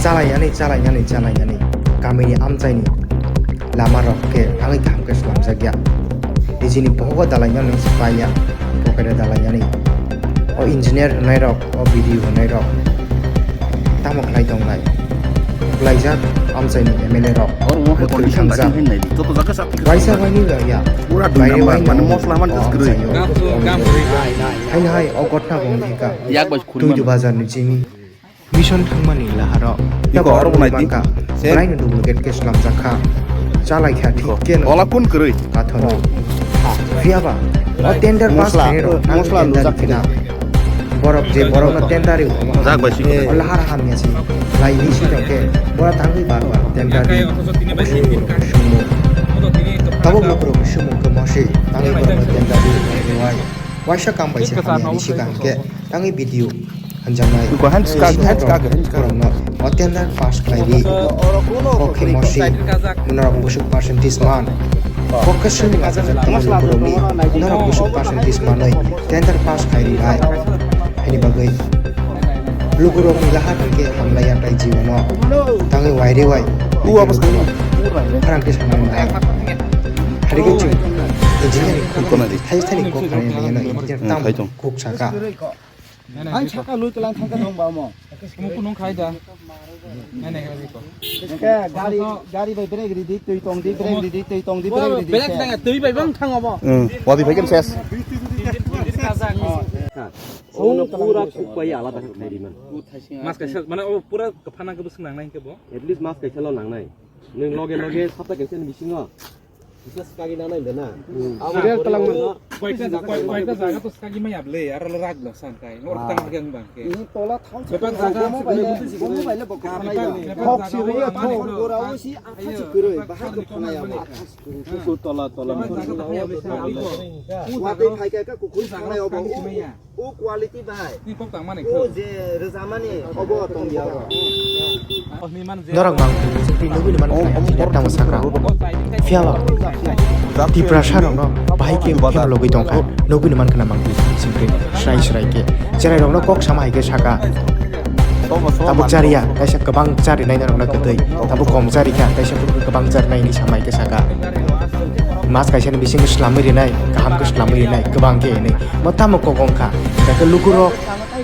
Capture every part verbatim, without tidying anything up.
Chalainani, chalainani, chalainani. Kamini amchaini lama rok khe tangwi kaham khe slamjak ya. Nijini bohogo dalainani se paiya, pocket o dalainani. O engineer hwnai rok, o B D O hwnai rok tamo khlai tongnai? Khlaijak amchaini M L A rok. Oro wngkha muthung condition thangjak. Dakhilai nai di. Joto jaga sa thik. Waisa waini ya. Pura dui number, mane mosla man just kwrwi. Haino hai o gotna bo wngkha. Yak bai khuri man. Tuidu bazar ni chini. Mission thangmani laharo. Iko oro bo nai di. Bwlaino duplicate case lamjakha. Chalaikha thik khe no. Ola kun kwrwi? Kathano. Phiyaba o tender pass khainai rok mosla lujak khina. Borok je borok no tender ri. Jak bai si. O lahar hamya si. Lai ni si jok khe bora tangwi bar bar tender ri. Sumung. Tabuk lukurok sumung khe mosi tangwi borok no tender ri. Waisa kam bai se hamya ni sikang khe tangwi video. Hanjaknai. Iko hanskak, hanskak, hanskak. Borokno o tender pass khlai di. Kok khe mosi. Norok busuk percentage man. Kok khe sini ngajak tamo borokni. Norok busuk percentage manwi tender pass khlai rinai. Haini bagwi lukurokni lahar khe hamlaiya tai jibono. Tangwi wairewai. Pharang khe sanai nai. Hari khe chwng engineering kok thai thani kok khlai nai no engineer tam kok saka. Ang saka lui kelang thangka dong ba mo. Kumu kunung khai da. Nai nai khai ko. Ke gari, gari bai brake ridi, tui tong di, brake ridi, tui tong di, brake ridi. Brake nang tui bai bang thang obo. Hmm, wadi bai kan ses. Ono pura kuk bai alada khai di man. Mas kaisa mane o pura kaphana ke bwswk nang nai ke bo. At least mas kaisa lo nang nai. Nwng loge loge sapta kaisa ni bisingo. Kisa skagi nanai de na. Hmm. Abo serial talang man. Koita ja-, koi-, koita jaga to skagi maya ble, aro lo rag lo san kai. Ngor tang gen bang ke. Ini tola thang. Bebak jaga bomo baile, bomo baile bok khanai ba. Bebak jaga. Hok si ro ya thong. Gora o si akha si kuroi, bahar ko khanai abo. Kukur tola, tola. Bebak jaga to ya ble. Wa dei phai ka ka kukur khanai abo. O quality bai. Ni kok tang mani. O je rwjamani obo tong ya. Norok mang twi nugwi ni man khlai tamo sakha. Phiya ba Tiprasa rok no bahai khe pheno logwi tong kha. Nugwi ni man khna mang twi singkri srai srai khe. Cherai rok no kok sama hai khe saka. Tabuk chariya kaisa kwbang chari nai norok no kwtwi. Tabuk kom chari kha kaisa kwbang chari nai ni sama hai khe saka. Mas kaisa ni bising slamwi rinai kaham khe slamwi rinai kwbang khe hinwi. Bo tamo kok wngkha? Hwnkhe lukurok,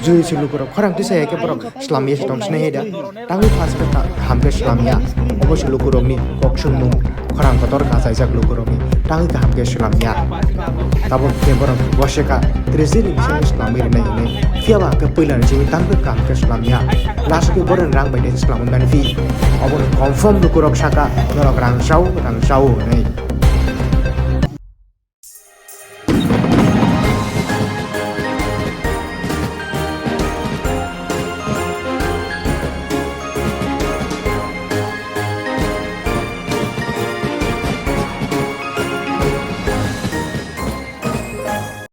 juri se lukurok, khorang tisa ya khe borok slam ya se tong sinai ya da. Tangwi first khe ta-, kaham khe slam ya. Obo se lukurokni kok sumung, khorang kotor kachaijak lukurokni. Tangwi kaham khe slam ya. Tabuk khe borok boseka, tragedy ni bisingo slamwi rinai hinwi. Phiya ba khe puila ni simi tangwi kaham khe slam ya. Last khe borok rang bai de slamwi mani phi. Obo confirm lukurok saka, norok rang chao, rang chao hinwi.